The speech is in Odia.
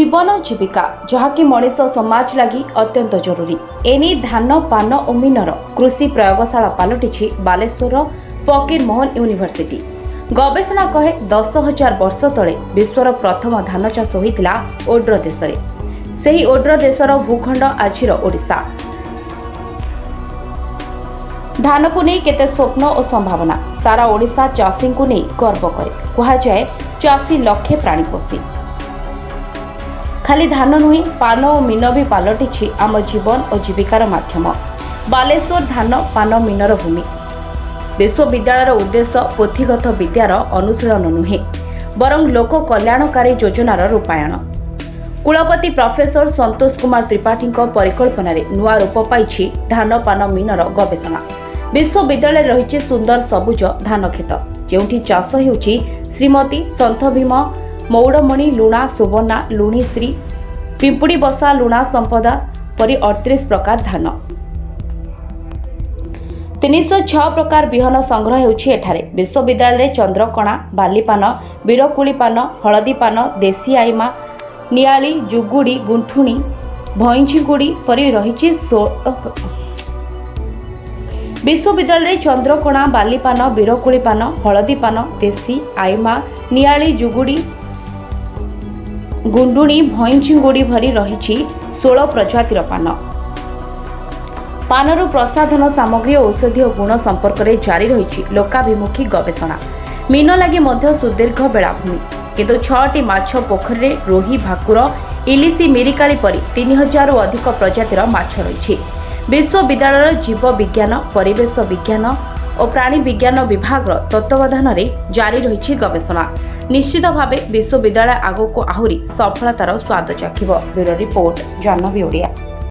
ଜୀବନ ଜୀବିକା, ଯାହାକି ମଣିଷ ସମାଜ ଲାଗି ଅତ୍ୟନ୍ତ ଜରୁରୀ। ଏନେଇ ଧାନ, ପାନ ଓ ମୀନର କୃଷି ପ୍ରୟୋଗଶାଳା ପାଲଟିଛି ବାଲେଶ୍ୱରର ଫକୀର ମୋହନ ୟୁନିଭର୍ସିଟି। ଗବେଷଣା କହେ, 10,000 ବର୍ଷ ତଳେ ବିଶ୍ୱର ପ୍ରଥମ ଧାନ ଚାଷ ହୋଇଥିଲା ଓଡ୍ର ଦେଶରେ। ସେହି ଓଡ୍ର ଦେଶର ଭୂଖଣ୍ଡ ଆଜିର ଓଡ଼ିଶା। ଧାନକୁ ନେଇ କେତେ ସ୍ୱପ୍ନ ଓ ସମ୍ଭାବନା। ସାରା ଓଡ଼ିଶା ଚାଷୀଙ୍କୁ ନେଇ ଗର୍ବ କରେ। କୁହାଯାଏ, ଚାଷୀ ଲକ୍ଷେ ପ୍ରାଣୀ ପୋଷି। ଖାଲି ଧାନ ନୁହେଁ, ପାନ ଓ ମୀନ ବି ପାଲଟିଛି ଆମ ଜୀବନ ଓ ଜୀବିକାର ମାଧ୍ୟମ। ବାଲେଶ୍ୱର ଧାନ, ପାନ, ମୀନର ଭୂମି। ବିଶ୍ୱବିଦ୍ୟାଳୟର ଉଦ୍ଦେଶ୍ୟ ପୋଥିଗତ ବିଦ୍ୟାର ଅନୁଶୀଳନ ନୁହେଁ, ବରଂ ଲୋକ କଲ୍ୟାଣକାରୀ ଯୋଜନାର ରୂପାୟନ। କୁଳପତି ପ୍ରଫେସର ସନ୍ତୋଷ କୁମାର ତ୍ରିପାଠୀଙ୍କ ପରିକଳ୍ପନାରେ ନୂଆ ରୂପ ପାଇଛି ଧାନ, ପାନ, ମୀନର ଗବେଷଣା। ବିଶ୍ୱବିଦ୍ୟାଳୟରେ ରହିଛି ସୁନ୍ଦର ସବୁଜ ଧାନ କ୍ଷେତ, ଯେଉଁଠି ଚାଷ ହେଉଛି ଶ୍ରୀମତୀ, ସନ୍ଥଭୀମ, ମଉଡ଼ମଣି, ଲୁଣା ସୁବର୍ଣ୍ଣା, ଲୁଣିଶ୍ରୀ, ପିମ୍ପୁଡ଼ି ବସା, ଲୁଣା ସମ୍ପଦା ପରି 38 ପ୍ରକାର ଧାନ। 306 ପ୍ରକାର ବିହନ ସଂଗ୍ରହ ହେଉଛି ଏଠାରେ। ବିଶ୍ୱବିଦ୍ୟାଳୟରେ ଚନ୍ଦ୍ରକଣା, ବାଲିପାନ, ବୀରକୁଳି ପାନ, ହଳଦୀ ପାନ, ଦେଶୀ ଆଇମା, ନିଆଳି, ଜୁଗୁଡ଼ି, ଗୁଣ୍ଠୁଣି, ଭଇଁଚିଙ୍ଗୁଡ଼ି ପରି ରହିଛି। ବିଶ୍ୱବିଦ୍ୟାଳୟରେ ଚନ୍ଦ୍ରକଣା, ବାଲିପାନ, ବୀରକୁଳି ପାନ, ହଳଦୀ ପାନ, ଦେଶୀ ଆଇମା, ନିଆଳି, ଜୁଗୁଡ଼ି, ଗୁଣ୍ଡୁଣି, ଭଇଁଚିଙ୍ଗୁଡ଼ି ଭରି ରହିଛି 16 ପ୍ରଜାତିର ପାନ। ପାନରୁ ପ୍ରସାଧନ ସାମଗ୍ରୀ ଓ ଔଷଧୀୟ ଗୁଣ ସମ୍ପର୍କରେ ଜାରି ରହିଛି ଲୋକାଭିମୁଖୀ ଗବେଷଣା। ମୀନ ଲାଗି ମଧ୍ୟ ସୁଦୀର୍ଘ ବେଳାଭୂମି। କିନ୍ତୁ ଛଅଟି ମାଛ ପୋଖରୀରେ ରୋହି, ଭାକୁର, ଇଲିସି, ମିରିକାଳି ପରି 3000ରୁ ଅଧିକ ପ୍ରଜାତିର ମାଛ ରହିଛି। ବିଶ୍ୱବିଦ୍ୟାଳୟର ଜୀବ ବିଜ୍ଞାନ, ପରିବେଶ ବିଜ୍ଞାନ ଓ ପ୍ରାଣୀ ବିଜ୍ଞାନ ବିଭାଗର ତତ୍ତ୍ୱାବଧାନରେ ଜାରି ରହିଛି ଗବେଷଣା। ନିଶ୍ଚିତ ଭାବେ ବିଶ୍ୱବିଦ୍ୟାଳୟ ଆଗକୁ ଆହୁରି ସଫଳତାର ସ୍ୱାଦ ଚାଖିବ। Bureau report, Jahnavi Odia.